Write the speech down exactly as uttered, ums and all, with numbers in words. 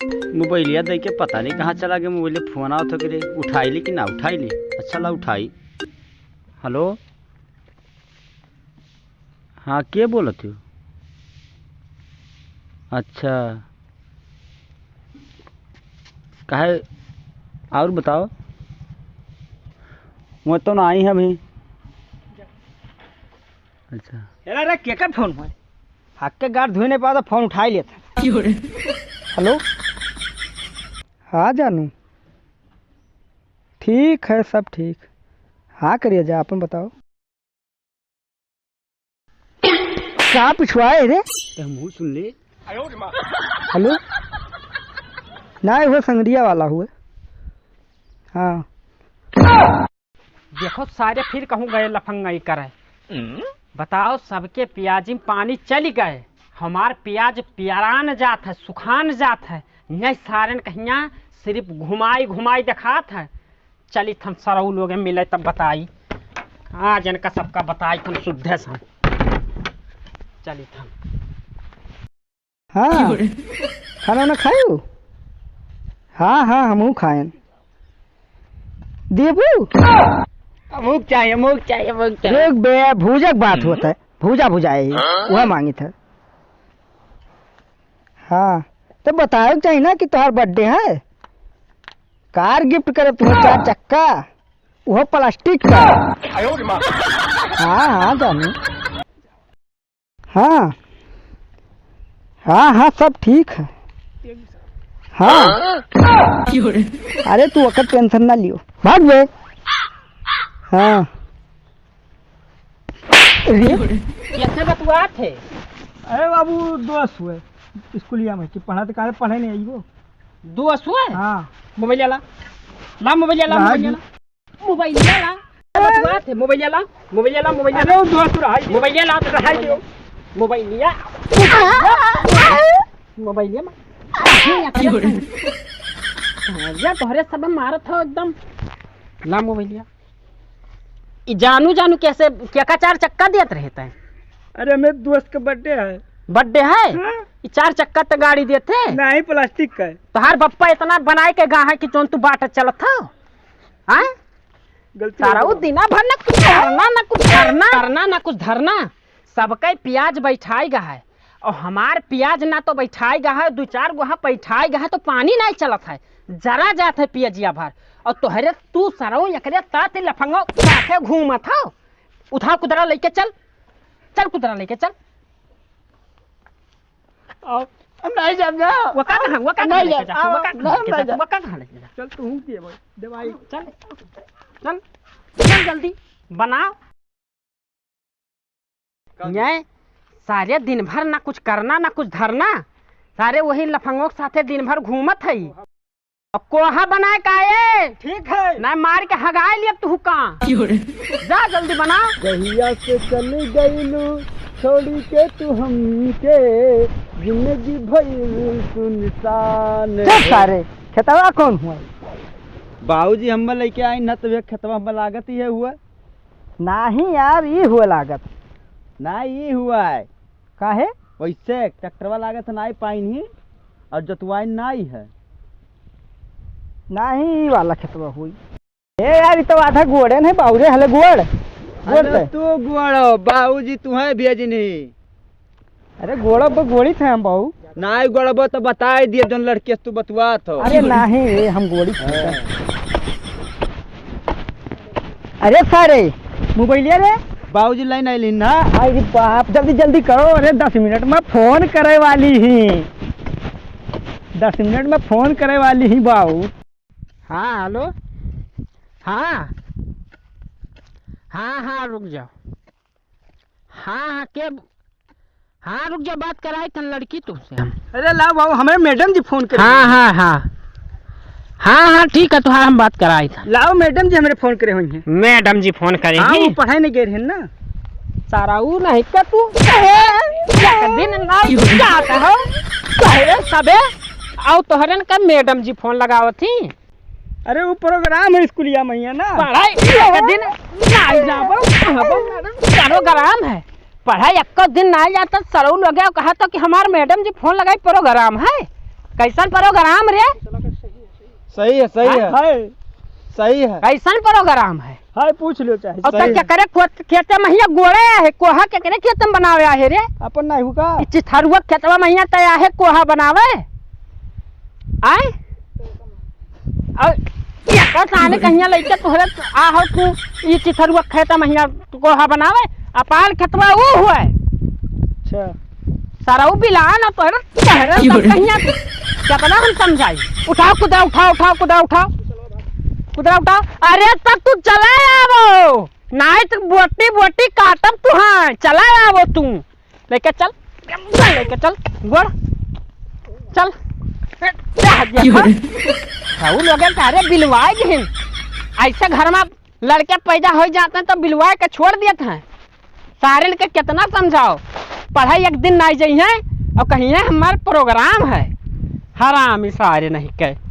मोबाइलिया दे के पता नहीं कहाँ चला गया। मोबाइल फोन आवत हो कि रे, उठाई ली कि ना उठाई ली। अच्छा ला उठाई। हेलो, हाँ, के बोलत हो? अच्छा, काहे, और बताओ। वो तो ना आई है अभी। अच्छा। एला रे, केकर फोन है? हक के गार धोए नहीं पाता, फोन उठाई लेता। हेलो, हाँ जानू, ठीक है, सब ठीक। हाँ करिए जा, अपन बताओ। का पिछुआए रे? ते मुँह सुन ले। हेलो, ना, वो संगरिया वाला हुए। हाँ। देखो सारे, फिर कहूँ गए लफंगई करे। बताओ, सबके प्याजी में पानी चली गए, हमार प्याज पियरान जात है, सुखान जात है। नहीं, सारन कहिया सिर्फ घुमाई घुमाई देखात है। चलित हम सरऊ लोगे मिले तब बताई। आज इनका सबका बताई हम शुद्धे से। चलित हम। हाँ, खाना वाना खायो? हाँ, हाँ, हमहू खाएन। देबू? अमुक चाहिए, अमुक चाहिए, अमुक चाहिए। देख बे, भूजा के बात होत है, भूजा भुजाए ही, वह मांगित है। हाँ, तो बताओ चाहिए ना कि तोहार birthday है, car gift करे तुम्हें, चार चक्का, वह plastic का। हाँ, हाँ, जानू। हाँ, हाँ, हाँ, सब ठीक है। हाँ। अरे तू ओकर tension ना लियो, भाग बे। हाँ। अरे कैसे बतुआत है? अरे बाबू, दोस्त हुए स्कूलिया में कि पढ़ा तो काहे पढ़े नहीं आई वो। दोस्त हुए? हाँ। मोबाइल ला, ला मोबाइल ला, ला मोबाइल जी। ला। मोबाइलिया ला। अरे बतुआ थे, मोबाइलिया ला, मोबाइलिया ला, मोबाइलिया ला। अरे, वो दोस्त रहाई दे। मोबाइलिया ला, रहाई दे। मोबाइलिया। मोबाइलिया मा-, या तोहरे सब मारत हो एकदम। ला मोबाइलिया। ई जानू जानू कैसे, क्या का चार चक्का देत रहे तैं? अरे, हमें दोस्त का birthday है। Birthday है? हाँ। ई चार चक्का त गाड़ी देते? नहीं, plastic का है। तोहार बप्पा इतना बनाए के गा है कि जोन तू बाट चलत हो? हाँ? गलती हो गई। दिना भर ना कुछ करना, ना कुछ धरना, करना, ना कुछ धरना। सबके प्याज बैठाई गा है, और हमार प्याज ना तो बैठाई गा है, दो चार गो हाँ बैठाई गा है, तो पानी नहीं चलत है, जरा जात है प्याजिया भर। और तोहरे तू सरऊ एकरे तात लफंगो साथे घूमत हो। उठा कुदरा लेके चल, चल कुदरा लेके चल। आओ। हम नहीं जाब ना। वो का कहाँ, वो का नहीं कहाँ लेके जाब, जा, वो का कहाँ नहीं लेके जा, जाब। वो का कहाँ लेके जा? चल तू हूँ पिए भाई, दवाई। चल, चल, चल जल्दी, बना। ये सारे दिन भर ना कुछ करना, ना कुछ धरना, सारे वही लफंगों के साथे दिन भर घूमत है। अब कोहा बनाए का ए? ठीक है। ना मार के हगाए लियब तू का। क्यों रे? जा जल्दी बना। जहिया से चली गईलू छोड़ी के तू हमके, जिंदगी भइल सुनसान। चुप सारे, खेतवा कौन हुआ? बाबूजी हम्मा लेके आई ना, तबे खेतवा हम्मा लागत ही है हुआ। नाही यार, ई हुआ लागत। ना, ई हुआ है। काहे? वैसे ट्रैक्टरवा लागत है, नाई पाइन ही और जोतवाइन नाई है। नाही, ई वाला खेतवा हुई। ए यार, ई तो आधा गोड़े नहीं, बाउरे हले गोड़। गोड़ अरे पे। तू गोड़, बाबूजी तुहे भेजनी। अरे गोड़ब, गोड़ी थे हम बाऊ। नाई गोड़ब तो बताई दिए, जौन लड़की से तू बतुआत हो। अरे नाही, हम गोड़ी थे। हाँ। अरे सारे, मोबाइलिया रे। बाबूजी लाइन आइली ना। अरे बाप, जल्दी जल्दी करो, अरे दस मिनट में फोन करे वाली ही, दस मिनट में फोन करे वाली ही बाऊ। हाँ, हेलो। हाँ, हाँ, हाँ, रुक जाओ। हाँ, हाँ, के, हाँ, रुक जा, बात कराई थन लड़की तुमसे हम। अरे लाओ बाबू, हमारे मैडम जी फोन करे हाँ, हैं। हाँ, हाँ। हाँ, हाँ, ठीक है, तुहार हम बात कराई थन। लाओ, मैडम जी हमारे फोन करे हुई हैं। मैडम जी फोन करे हाँ, हैं? वो पढ़ाई नहीं गए हैं ना। सारा ऊ नहीं का तू? एक दिन ना जाता हो, पहले सबे, आओ तोहरन का मैडम जी फोन लगावत ही। अरे, वो प्रोग्राम है स्कूलिया में, है ना? पढ़ाई एक दिन नाई जाबो, कहबो, मैडम, प्रोग्राम है। पढ़ाई एक्को दिन नाई जाता, सरऊ लोग कहा तो कि हमार मैडम जी फोन लगाई, प्रोग्राम है। कैसन program रे? सही है, सही हाँ? है। है। सही है। कैसन program है? है, पूछ लो चाहे। और सही तो है। केकरे खोत-, खेते में हियाँ गोड़े आहे, कोहा केकरे खेते में बनावे आहे रे? अपन नहीं हुका। ई चिथरुआ खेतवा में हियाँ तय आहे कोहा बनावे? आय? और एकर साने कहिया लइके तोहरे आ हो तू, ई चिथरुआ खेते में हियाँ कोहा बनावे, अपार खेतवा ऊ हुए। अच्छा। सारा ऊ बिलान और तोहरे, तोहरे की सब बोले? कहिया तू। कितना हम समझाई। उठाओ कुदरा, उठाओ, उठाओ कुदरा, उठाओ। कुदरा उठाओ। अरे तब तू चले आवो। नाहीं तो बोटी बोटी काटब तुहां। चले आवो तू। लेके चल। चल लेके चल। गोड़। चल। क्या हो गया? की बोले? हाँ, ऊ लोगन का अरे बिलवाए दिहिन। ऐसे घर में लड़के पैदा होइ जात हैं तो बिलवाए के छोड़ देत हैं। सारेन के कितना समझाओ, पढ़ाई एक दिन नाहीं जइहैं और कहिहैं हमार program है। हरामी सारे नहीं के।